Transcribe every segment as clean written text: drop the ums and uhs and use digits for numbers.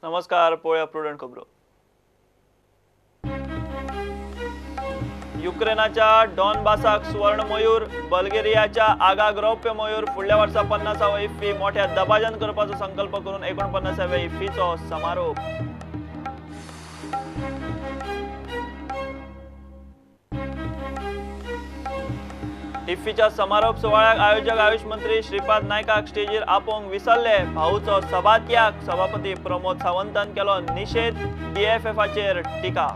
नमस्कार, पळोवया प्रुडंट खबरो. युक्रेनाच्या डॉनबासाक सुवर्ण मयूर, बल्गेरियाच्या आगाक रौप्य मयूर. फुडल्या वर्सा 50व्या इफ्फी मोठ्या दबाज्यान करपाचो संकल्प करून 49व्या इफ्फीचो समारोप. इफ्फीच्या समारोप सुवाळ्याक आयोजक आयुष मंत्री श्रीपाद नायकाक स्टेजीर आपोवंक विसरले. भाऊचो सभात्याग, सभापती प्रमोद सावंतान केलो निशेध, डीएफएफाचेर टिका.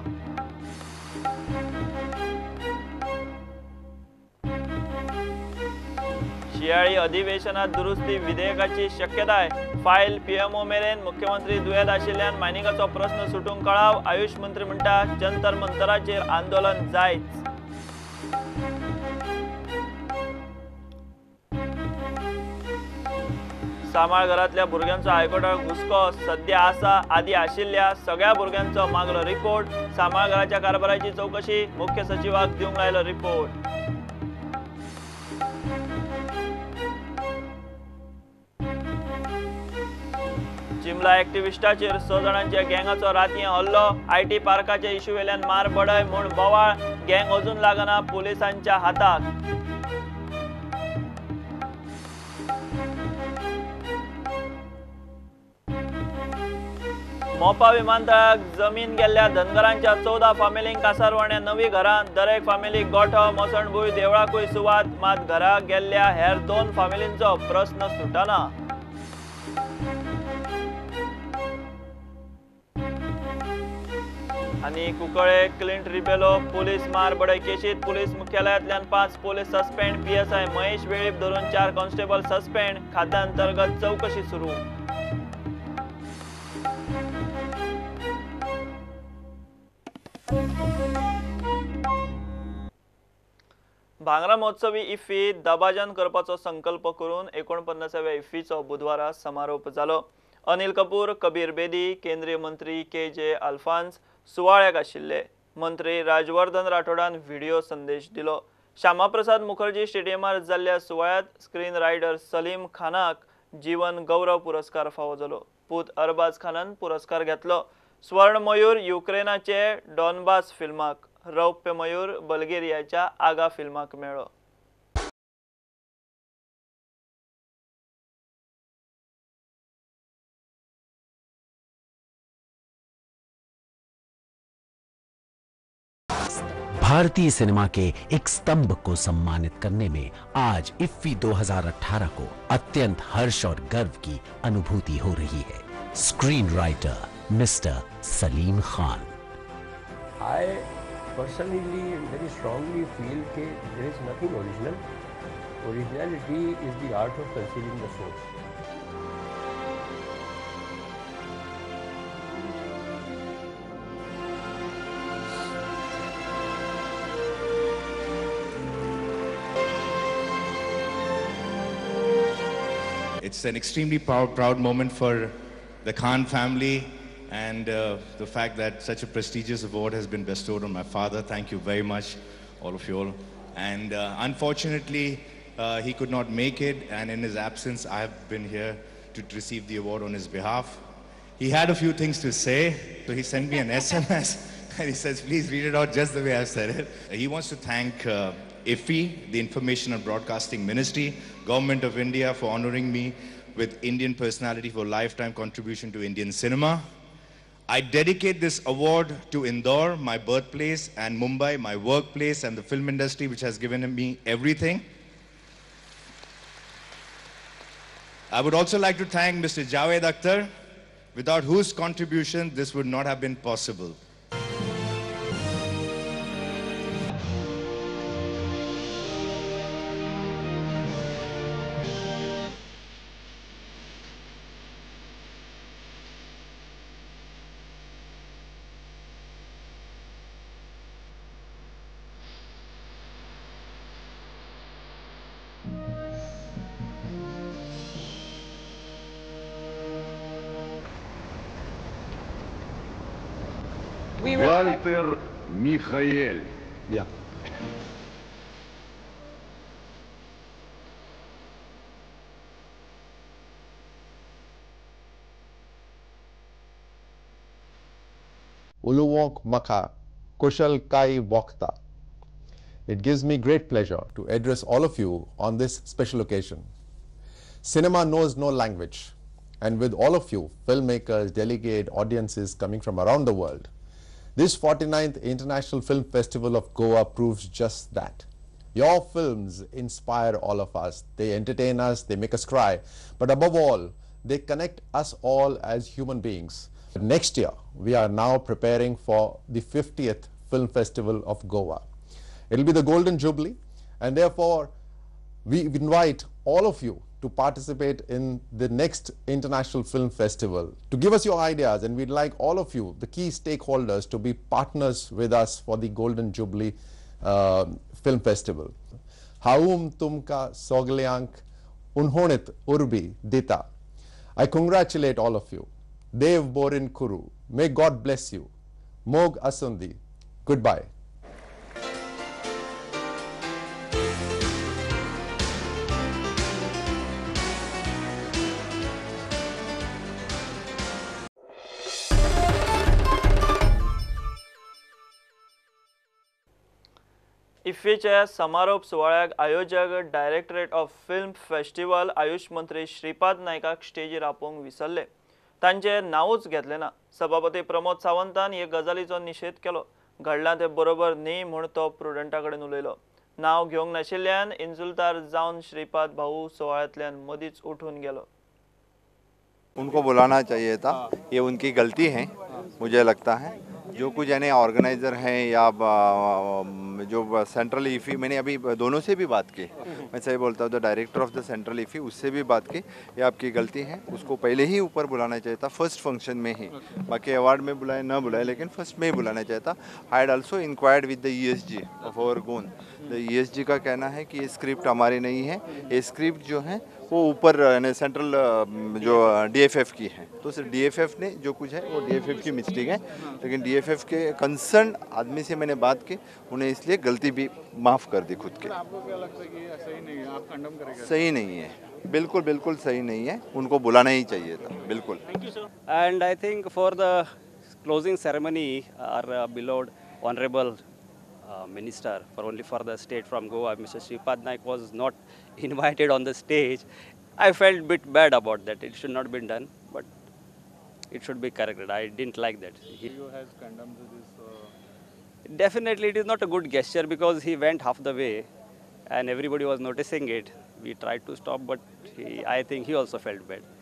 शियाळी अधिवेशनात दुरुस्ती विधेयकाची शक्यताय, फायल पीएमओ मेरेन. मुख्यमंत्री दुयेंत आशिल्ल्यान मायनिंगाचो प्रस्न सुटूंक कळाव. आयुष मंत्री म्हणटा जंतर मंतराचेर आंदोलन जायच. सांबाळ घरांतल्या भुरग्यांचो हायकोर्टाक हुस्को सद्या आसा. आदी आशिल्ल्या सगळ्या भुरग्यांचो मागलो रिपोर्ट. सांबाळ घराच्या कारभाराची चवकशी मुख्य सचिवाक दिवंक लायलो रिपोर्ट. चिमला एक्टिविस्टाचेर 6 जाणांच्या गँगाचो रातयें हल्लो. IT पार्काच्या इश्यू वेल्यान मार बडय म्हूण बोवाळ. गँग अजून लागना पुलिसांच्या हाताक. मोपा विमानतळाक जमीन गेल्ल्या धनगरांच्या 14 फामिलींक कासारवाण्या नवी घरां. दरेक फामिलीक गोठो, मसणभूंय, देवळाकूय सुवात. मात घरा गेल्ल्या हेर 2 फामिलींचो प्रस्न सुटना. आनी कुंकळे क्लिंट रिबेलो पुलीस मार बडय केशीत police मुख्यालयांतल्यान 5 police suspend. PSI Mahesh Velip धरून 4 कॉन्स्टेबल सस्पेंड. खात्या अंतर्गत चवकशी सुरू. भांगरा महोत्सवी इफ्फी दबाज्यान करपाचो संकल्प करून 49व्या इफ्फीचो बुधवारा समारोप जालो. अनिल कपूर, कबीर बेदी, केंद्रीय मंत्री के जे अल्फान्स सुवाळ्याक आशिल्ले. मंत्री राजवर्धन राठोडान व्हिडिओ संदेश दिलो. श्यामाप्रसाद मुखर्जी स्टेडियमार जाल्ल्या सुवाळ्यांत स्क्रीन रायडर सलीम खानाक जीवन गौरव पुरस्कार फावो जालो. पूत अरबाज खानान पुरस्कार घेतलो. स्वर्ण मयूर युक्रेनाचे डॉनबास फिल्माक, रौप्य मयूर बल्गेरियाच्या आगा फिल्माक मेळ्ळो. भारतीय सिनेमा के एक स्तंभ को सम्मानित करने में आज इफ्फी 2018 को अत्यंत हर्ष और गर्व की अनुभूति हो रही है। Screen writer mister Salim Khan. I personally and very strongly feel that there is nothing original. Originality is the art of concealing the source. It's an extremely proud moment for the Khan family and the fact that such a prestigious award has been bestowed on my father. Thank you very much, all of you all. And unfortunately, he could not make it, and in his absence, I have been here to receive the award on his behalf. He had a few things to say, so he sent me an SMS and he says, please read it out just the way I've said it. He wants to thank IFFI, the Information and Broadcasting Ministry, Government of India for honoring me with Indian Personality for Lifetime Contribution to Indian Cinema. I dedicate this award to Indore, my birthplace, and Mumbai, my workplace, and the film industry, which has given me everything. I would also like to thank Mr. Javed Akhtar, without whose contribution this would not have been possible. Вальтер Михаэль. Yeah. उलोवंक म्हाका कुशलकाय भोगता. It gives me great pleasure to address all of you on this special occasion. Cinema knows no language, and with all of you, filmmakers, delegate, audiences coming from around the world, this 49th International Film Festival of Goa proves just that. Your films inspire all of us. They entertain us, they make us cry, but above all, they connect us all as human beings. Next year, we are now preparing for the 50th Film Festival of Goa. It'll be the Golden Jubilee, and therefore, we invite all of you to participate in the next International Film Festival, to give us your ideas, and we'd like all of you, the key stakeholders, to be partners with us for the Golden Jubilee Film Festival. Haum tumka sogliank unhonit urbi dita. I congratulate all of you. Dev Borin Kuru. May God bless you. Mog Asundi. Goodbye. इफ्फीच्या समारोप सुवाळ्याक आयोजक directorate of film festival Ayush मंत्री श्रीपाद नायकाक स्टेजीर आपोवंक विसरले. तांचें नांवूच घेतलें ना. सभापती प्रमोद सावंतान हे गजालीचो निशेध केलो. घडलां तें बरोबर न्ही म्हूण तो प्रुडंटा कडेन उलयलो. नांव घेवंक नाशिल्ल्यान इन्सुल्तार जावन श्रीपाद भाऊ सुवाळ्यांतल्यान मदींच उठून गेलो. उनको बुलाना चाहिए था, ये उनकी गलती है मुझे लगता है. जो कुछ यानी ऑर्गेनाइज़र हैं या जो सेंट्रल इफ़ी, मैंने अभी दोनों से भी बात की, मैं सही बोलता हूँ तो director of the central IFFI, उससे भी बात की, ये आपकी गलती है, उसको पहले ही ऊपर बुलाना चाहिए था फर्स्ट फंक्शन में ही. बाकी अवार्ड में बुलाए न बुलाए, लेकिन फर्स्ट में ही बुलाना चाहिए था. I had also inquired with the ESG of our Goan. The ESG का कहना है कि ये स्क्रिप्ट हमारी नहीं है, ये स्क्रिप्ट जो है वो ऊपर यानी सेंट्रल जो DFF की है. तो सिर्फ DFF ने जो कुछ है वो DFF की मिस्टेक है, लेकिन DFF के कंसर्न आदमी से मैंने बात की, उन्हें इसलिए गलती भी माफ़ कर दी खुद के. आपको क्या लगता है कि ये सही नहीं है? आप कंडम करेंगे? सही नहीं है, बिल्कुल बिल्कुल सही नहीं है, उनको बुलाना ही चाहिए था बिल्कुल. And I think for the closing ceremony our beloved honourable minister for only for the state from Goa, Mr. Shripad Naik, was not invited on the stage. I felt a bit bad about that. It should not been done, but it should be corrected. I didn't like that. He has condemned this. Definitely, it is not a good gesture because he went half the way, and everybody was noticing it. We tried to stop, but I think he also felt bad.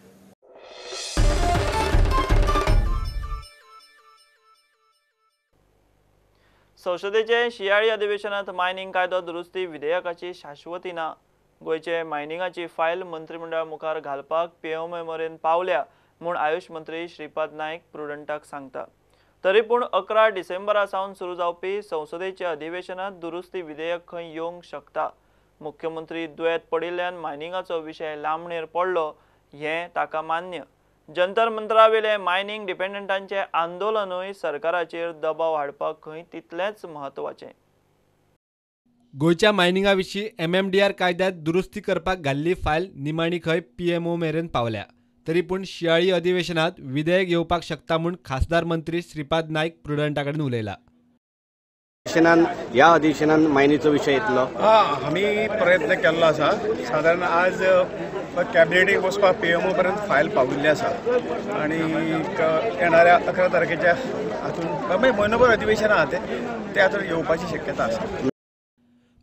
संसदेचे शियाळी अधिवेशनात mining कायदो दुरुस्ती विधेयकाची शाश्वती ना. गोंयचे मायनिंगाची file मंत्रिमंडळा मुखार घालपाक PMO मेरेन पावल्या म्हूण आयुष मंत्री श्रीपाद नायक प्रुडंटाक सांगता. तरी पूण 11 डिसेंबरा सावन सुरू जावपी संसदेच्या अधिवेशनात दुरुस्ती विधेयक खंय येवंक शकता. मुख्यमंत्री दुयेंत पडिल्ल्यान मायनिंगाचो विशय लांबणेर पडलो हें ताका मान्य. जंतर मंतरावेले मायनिंग डिपेंडंटांचे आंदोलनूय सरकाराचेर दबाव हाडपाक खंय तितलेंच म्हत्वाचें. गोंयच्या मायनिंगा विशीं MMDR कायद्यांत दुरुस्ती करपाक घाल्ली फायल निमाणी खंय PMO मेरेन पावल्या. तरी पूण शियाळी अधिवेशनात विधेयक येवपाक शकता म्हूण खासदार मंत्री श्रीपाद नायक प्रुडंटा कडेन उलयला. ह्या अधिवेशनान मायनीचो विशय येतलो. आमी प्रयत्न केल्लो आसा. सादारण आज कॅबिनेटीक वचपाक PMO पर्यंत फायल पाविल्ली आसा आनी येणाऱ्या 11 तारखेच्या हातून म्हयनोभर अधिवेशन आहा तें हातून येवपाची शक्यता आसा.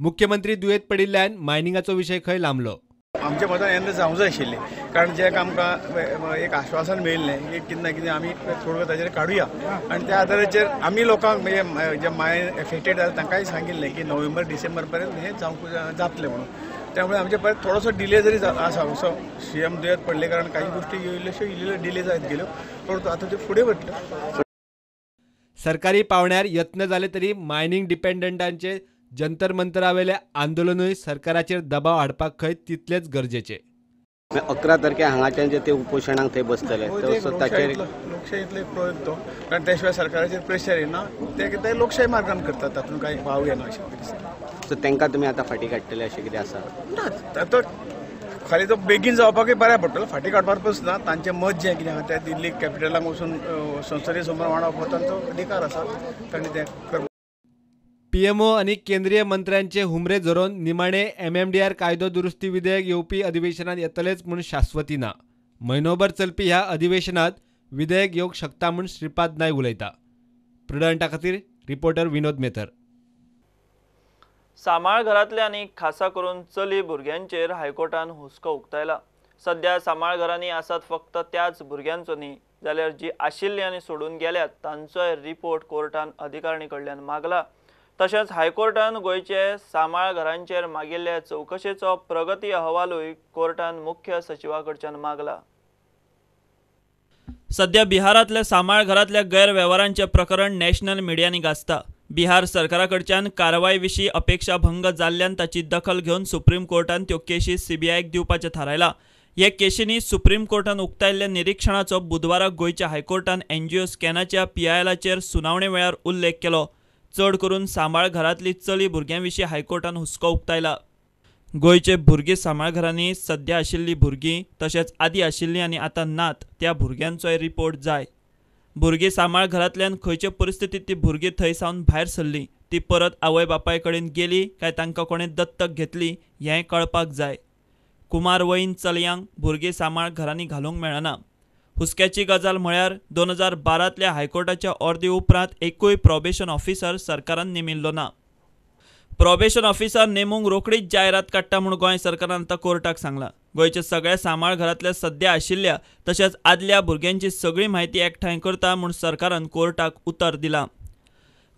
मुख्यमंत्री दुयेंत पडिल्ल्यान मायनिंगाचो विशय खंय लांबलो. आमच्या मतान येन्ना जावंक जाय आशिल्लें, कारण जें आमकां एक आश्वासन मेळिल्लें की कितें ना कितें आमी थोडो ताचेर काडुया आनी त्या आदाराचेर आमी लोकांक म्हणजे जे मायन एफेक्टेड जाता तांकांय सांगिल्लें की नोव्हेंबर डिसेंबर पर्यंत हें जावंक जातलें म्हणून. त्यामुळे आमचे परत थोडोसो डिले जरी आसा, असो सीएम दुयेंत पडले कारण काही गोष्टी इल्ल्योश्यो इल्ल्यो डिले जायत गेल्यो, परंतु आतां त्यो फुडें वतल्यो. सरकारी पावण्यार यत्न जाले तरी मायनिंग डिपेंडंटांचे जंतर मंतरावेले आंदोलनूय सरकाराचेर दबाव हाडपाक खंय तितलेच गरजेचे. 11 तारखे हांगाच्यान जे ते उपोशणाक थंय बसतले लोकशाहीतले प्रयोग तो, कारण त्या शिवाय सरकाराचेर प्रेशर येना, ते लोकशाही मार्गान करतात, तातूंत कांय वाव येना अशें दिसता. सो तांकां तुमी आतां फाटीं काडटले अशें कितें आसा? ना, आतां खाली तो बेगीन जावपाकूय बऱ्याक पडटलो, फाटीं काडपाक ना. तांचें मत जें कितें आहा तें दिल्ली कॅपिटलाक वचून संसदे समोर मांडप हो तांचो अधिकार आसा, तांणी तें करपाक. पीएमओ आनी केंद्रीय मंत्र्यांचे हुमरे झरोवन निमाणे एमएमडीआर कायदो दुरुस्ती विधेयक येवपी अधिवेशनात येतलेच म्हूण शाश्वती ना. म्हयनोभर चलपी ह्या अधिवेशनात विधेयक येवंक शकता म्हूण श्रीपाद नायक उलयता. प्रुडंटा खातीर रिपोर्टर विनोद मेथर. सांबाळ घरांतल्या आनी खासा करून चली भुरग्यांचेर हायकोर्टान हुस्को उक्तायला. सध्या सांबाळ घरांनी आसात फक्त त्याच भुरग्यांचो न्ही, जाल्यार जी आशिल्ली आनी सोडून गेल्यात तांचोय रिपोर्ट कोर्टान अधिकारणी कडल्यान मागला. तशेंच हायकोर्टान गोंयचे सांबाळ घरांचेर मागिल्ल्या चवकशेचो प्रगती अहवालूय कोर्टान मुख्य सचिवा कडच्यान मागला. सध्या बिहारांतल्या सांबाळ घरांतल्या गैरवेव्हारांचें प्रकरण नॅशनल मिडियांनी गाजता. बिहार सरकारा कडच्यान कारवाय विशीं अपेक्षा भंग जाल्ल्यान ताची दखल घेवन सुप्रीम कोर्टान त्यो केशी सीबीआयक दिवपाचें थारायलां. हे केशींनी सुप्रीम कोर्टान उक्तायल्ल्या निरिक्षणाचो बुधवारा गोंयच्या हायकोर्टान एनजीओ स्कॅनाच्या पीआयएलाचेर सुनावणे वेळार उल्लेख केलो. चड करून सांबाळ घरांतली चली भुरग्यां विशीं हायकोर्टान हुस्को उक्तायला. गोंयचे भुरगीं सांबाळ घरांनी सध्या आशिल्लीं भुरगीं तशेंच आदीं आशिल्लीं आनी आतां नात त्या भुरग्यांचोय रिपोर्ट जाय. भुरगीं सांबाळ घरांतल्यान खंयचे परिस्थितींत ती भुरगीं थंय सावन भायर सरलीं, ती परत आवय बापाय कडेन गेली काय तांकां कोणें दत्तक घेतली हें कळपाक जाय. कुमार वयीन चलयांक भुरगीं सांबाळ घरांनी घालूंक मेळना. हुस्क्याची गजाल म्हळ्यार 2012तल्या हायकोर्टाच्या ऑर्दी उपरांत एकूय प्रोबेशन ऑफिसर सरकारान नेमिल्लो ना. प्रोबेशन ऑफिसर नेमूंक रोखडीच जायरात काडटा म्हूण गोंय सरकारान आतां कोर्टाक सांगलां. गोंयच्या सगळ्या सांबाळ घरांतल्या सध्या आशिल्ल्या तशेंच आदल्या भुरग्यांची सगळी म्हायती एकठांय करता म्हूण सरकारान कोर्टाक उतर दिलां.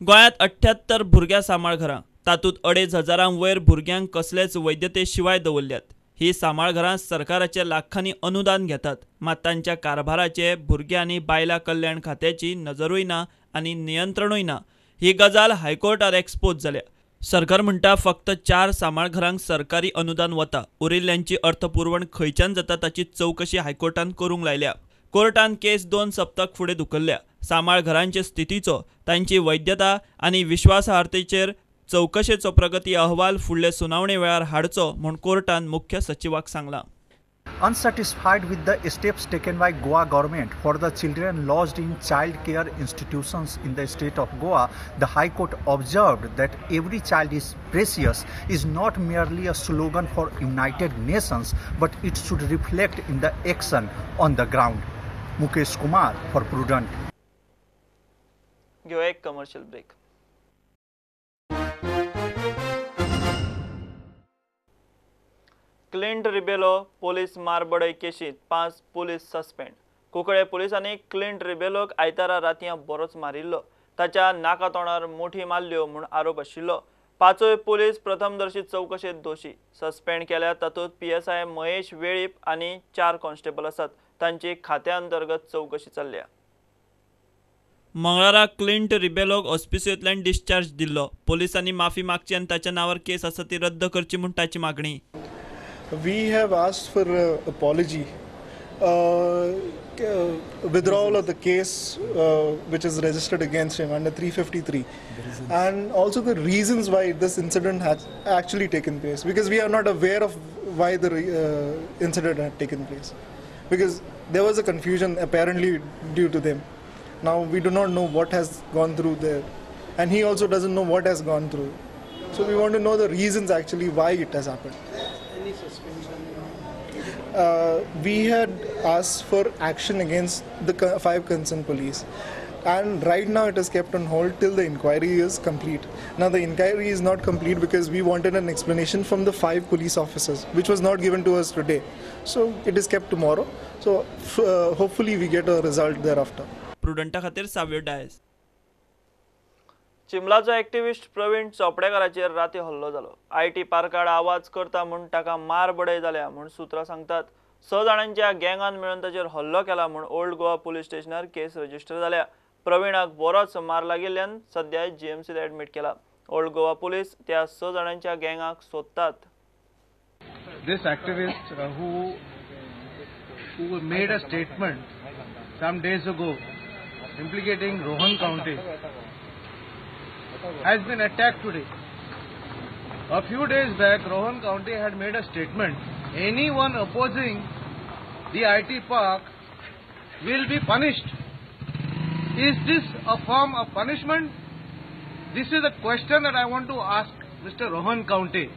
गोंयांत 78 भुरग्यां सांबाळ घरां, तातूंत 2,500 वयर भुरग्यांक कसलेच वैद्यते शिवाय दवरल्यात. ही सांबाळ घरां सरकाराचे लाखांनी अनुदान घेतात, मात तांच्या कारभाराचे भुरग्यां आनी बायलां कल्याण खात्याची नजरूय ना आनी नियंत्रणूय ना. ही गजाल हायकोर्टार एक्सपोज जाल्या. सरकार म्हणटा फक्त 4 सांबाळ घरांक सरकारी अनुदान वता, उरिल्ल्यांची अर्थपुरवण खंयच्यान जाता ताची चवकशी हायकोर्टान करूंक लायल्या. कोर्टान केस 2 सप्तक फुडें धुकल्ल्या. सांबाळ घरांचे स्थितीचो, तांची वैद्यता आनी विश्वासार्हतेचेर चवकशेचो प्रगती अहवाल फुडले सुनावणे वेळार हाडचो म्हूण कोर्टान मुख्य सचिवाक सांगलां. Unsatisfied with the steps taken by Goa government for the children lodged in child care institutions in the state of Goa, the High Court observed that every child is precious is not merely a slogan for United Nations, but it should reflect in the action on the ground. Mukesh Kumar for Prudent. घेऊया एक commercial break. Clint Rebelo police मारबडय केशीत 5 police suspend. Cuncolim पोलिसांनी Clint रिबेलोक आयतारा रातयां बरोच मारिल्लो. ताच्या नाका तोंडार मुठी मारल्यो म्हूण आरोप आशिल्लो. 5 पोलीस प्रथमदर्शी चवकशेंत दोशी. सस्पेंड केल्या तातूंत पीएसआय महेश वेळीप आनी 4 कॉन्स्टेबल आसात. तांची खात्या अंतर्गत चवकशी चल्ल्या. मंगळारा क्लिंट रिबेलोक ऑस्पिसियोंतल्यान डिस्चार्ज दिल्लो. पोलिसांनी माफी मागची आनी ताच्या नांवार केस आसा ती रद्द करची म्हूण ताची मागणी. We have asked for apology, withdrawal of the case which is registered against him under 353, and also the reasons why this incident has actually taken place, because we are not aware of why the incident had taken place, because there was a confusion apparently due to them. Now we do not know what has gone through there, and he also doesn't know what has gone through. So we want to know the reasons actually why it has happened. Any suspension? We had asked for action against the 5 concerned police, and right now it is kept on hold till the inquiry is complete. Now the inquiry is not complete because we wanted an explanation from the 5 police officers, which was not given to us today. So it is kept tomorrow. So hopefully we get a result thereafter. प्रुडंटा खातीर साव्यो Dias. चिमलाचो activist प्रवीण चोपडेकाराचेर राती हल्लो जालो. IT पार्काड आवाज करता म्हूण ताका मार बडय जाल्या म्हूण सुत्रां सांगतात. 6 जाणांच्या गँगान मेळून ताचेर हल्लो केला म्हूण ओल्ड गोवा पुलीस स्टेशनार केस रजिस्टर जाल्या. प्रवीणाक बरोच मार लागिल्ल्यान सध्या जीएमसीत एडमीट केला. ओल्ड गोवा पुलीस त्या 6 जाणांच्या गँगाक सोदतात. This activist who made a statement some days ago implicating Rohan Khaunte has been attacked today. A few days back, Rohan Khaunte had made a statement anyone opposing the IT park will be punished. Is this a form of punishment? This is a question that I want to ask Mr. Rohan Khaunte.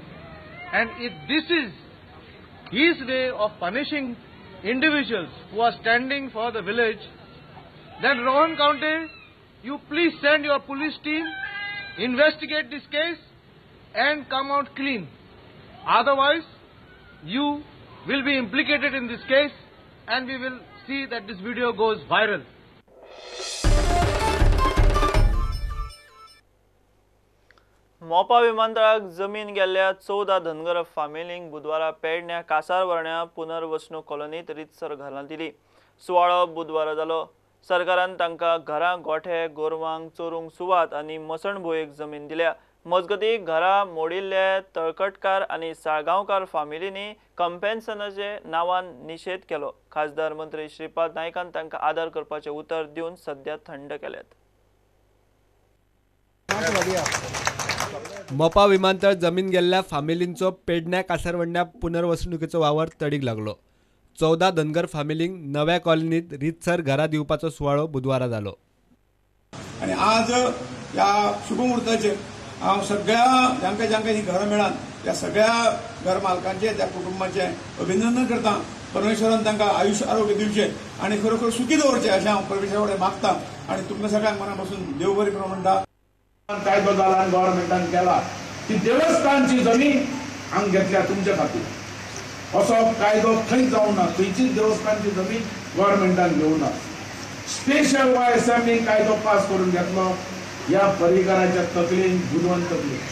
And if this is his way of punishing individuals who are standing for the village, then Rohan Khaunte, you please send your police team, investigate this case and come out clean. Otherwise, you will be implicated in this case and we will see that this video goes viral. Mopa विमानतळाक जमीन गेल्ल्या 14 धनगर फामिलींक बुधवारा पेडण्या कासारवर्ण्या पुनर्वसणूक कॉलनीत रितसर घरां दिली. सुवाळो बुधवारा जालो. सरकारान तांकां घरां, गोठे, गोरवांक चोरूंक सुवात आनी मसणभुंयेक जमीन दिल्या. मजगतीं घरां मोडिल्ले तळकटकार आनी साळगांवकार फामिलींनी कंपेन्सनाचे नांवान निशेध केलो. खासदार मंत्री श्रीपाद नायकान तांकां आदार करपाचें उतर दिवन सध्या थंड केल्यात. मोपा विमानतळ जमीन गेल्ल्या फामिलींचो पेडण्या कासारवण्या पुनर्वसणुकेचो वावर तडीक लागलो. 14 धनगर फामिलींक नव्या कॉलनीत रितसर घरां दिवपाचो सुवाळो बुधवारा जालो. आनी आज ह्या शुभमुहूर्ताचेर हांव सगळ्या जांकां जांकां हीं घरां मेळात त्या सगळ्या घर मालकांचे त्या कुटुंबाचें अभिनंदन करता. परमेश्वरान तांकां आयुश्य आरोग्य दिवचें आनी खरोखर सुखी दवरचें अशें हांव परमेश्वरा कडेन मागता आनी तुमकां सगळ्यांक मना पासून देव बरें करूं म्हणटा. कायदो जाला आनी गव्हर्मेंटान केला की देवस्थानची जमीन हांगा घेतल्या तुमच्या खातीर. असो कायदो खंयच जावना. खंयचीच देवस्थानची जमीन गव्हर्मेंटान घेवना. स्पेशल वाय असेंब्लीन कायदो पास करून घेतलो. ह्या पर्रीकाराच्या तकलेन गुदवंत तकलेन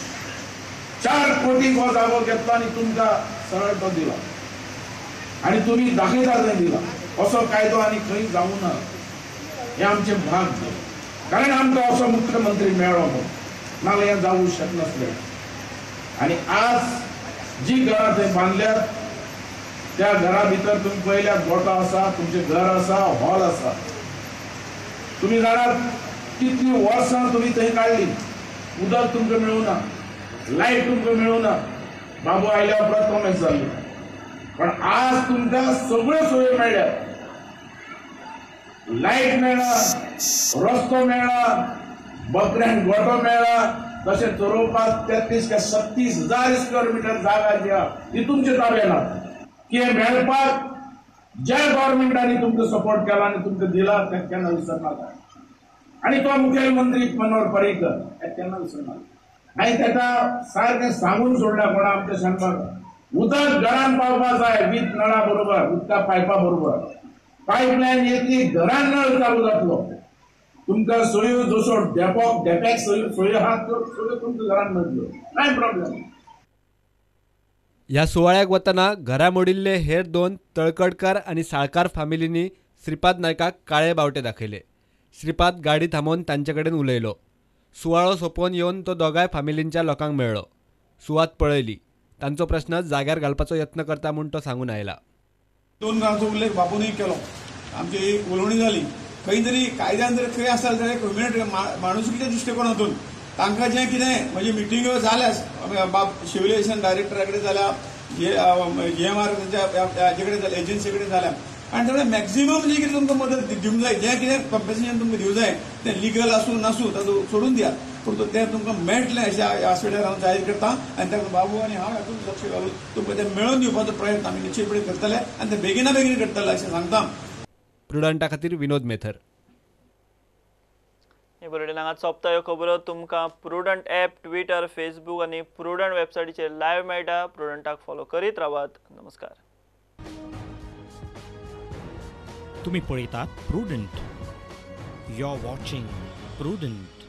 4 कोटी हो जागो घेतलो आनी तुमकां सरळ तो दिला आनी तुमी दाखयता थंय दिला. असो कायदो आनी खंय जावना. हें आमचें भाग्य, कारण आमकां असो मुख्यमंत्री मेळ्ळो म्हणून, नाजाल्यार हें जावूं शकनासलें. आनी आज जी घरां थंय बांदल्यात त्या घरा भितर तुमी पळयल्यात गोठो आसा, तुमचें घर आसा, हॉल आसा. तुमी जाणात कितली वर्सां तुमी थंय काडली. उदक तुमकां मेळूना, लायट तुमकां मेळूना. बाबू आयल्या उपरांत कोमेस जाल्ली. पण आज तुमकां सगळ्यो सोयी मेळ्ळ्यात. लायट मेळ्ळा, रस्तो मेळ्ळा, बकऱ्यांक गोठो मेळ्ळा. तशें चरोवपाक 33 काय 36 हजार स्क्वेअर मिटर जागा जी आहा ती तुमच्या ताब्यात आहा. की हें मेळपाक ज्या गव्हर्मेंटांनी तुमकां सपोर्ट केला आनी तुमकां दिला तें केन्ना विसरनाका. आनी तो मुखेलमंत्री मनोहर पर्रीकर हें केन्ना विसरनाका. आनी ताका सारकें सांगून सोडल्या कोणा आमच्या शानभागाक, उदक घरान पावपा जाय वीज नळा बरोबर, उदका पायपा बरोबर. पायपलायन येतली, घरान नळ चालू जातलो. तुमकां सोयो जसो डेपोक डेप्याक सोयो आहा त्यो सोयो तुमकां घरान मेळटल्यो, कांय प्रॉब्लेम. ह्या सुवाळ्याक वतना घरा मोडिल्ले हेर 2 तळकडकार आनी साळकार फामिलींनी श्रीपाद नायकाक काळे बावटे दाखयले. श्रीपाद गाडी थांबोवन तांचे कडेन उलयलो. सुवाळो सोंपोवन येवन तो दोगांय फामिलींच्या लोकांक मेळ्ळो. सुवात पळयली. तांचो प्रश्न जाग्यार घालपाचो यत्न करता म्हूण तो सांगून आयला. 2 घरांचो उल्लेख बापूनय केलो. आमची उलोवणी जाली. खंय तरी कायद्यान जर खंय आसा जाल्यार कम्युनिटी माणुसकीच्या दृश्टिकोनातून तांकां जें कितें म्हणजे मिटिंग्यो जाल्या, बाब सिव्हिलायझेशन डायरेक्टरा कडेन जाल्या, जीएमआर हाजे कडेन जाल्या, एजन्सी कडेन जाल्या. आनी त्यामुळे मॅक्झिमम जी कितें तुमकां मदत दिवंक जाय, जें कितें कंपेन्सेशन तुमकां दिवंक जाय तें लिगल आसूं नासूं ताजो सोडून दियात, पूण तें तुमकां मेळटलें अशें ह्या वेळार हांव जाहीर करता. आनी ताका बाबू आनी हांव हातूंत लक्ष घालून तुमकां तें मेळोवन दिवपाचो प्रयत्न आमी निश्चितपणे करतले आनी तें बेगिना बेगीन करतले अशें सांगता. प्रुडंटा खातीर विनोद मेथर. हे बुलेटीन हांगा सोंपता. ह्यो खबरो तुमकां प्रुडंट ॲप, ट्विटर, फेसबूक आनी प्रुडंट वेबसायटीचेर लायव्ह मेळटा. प्रुडंटाक फॉलो करीत रावात. नमस्कार. तुम्ही पळयतात Prudent. You are watching Prudent.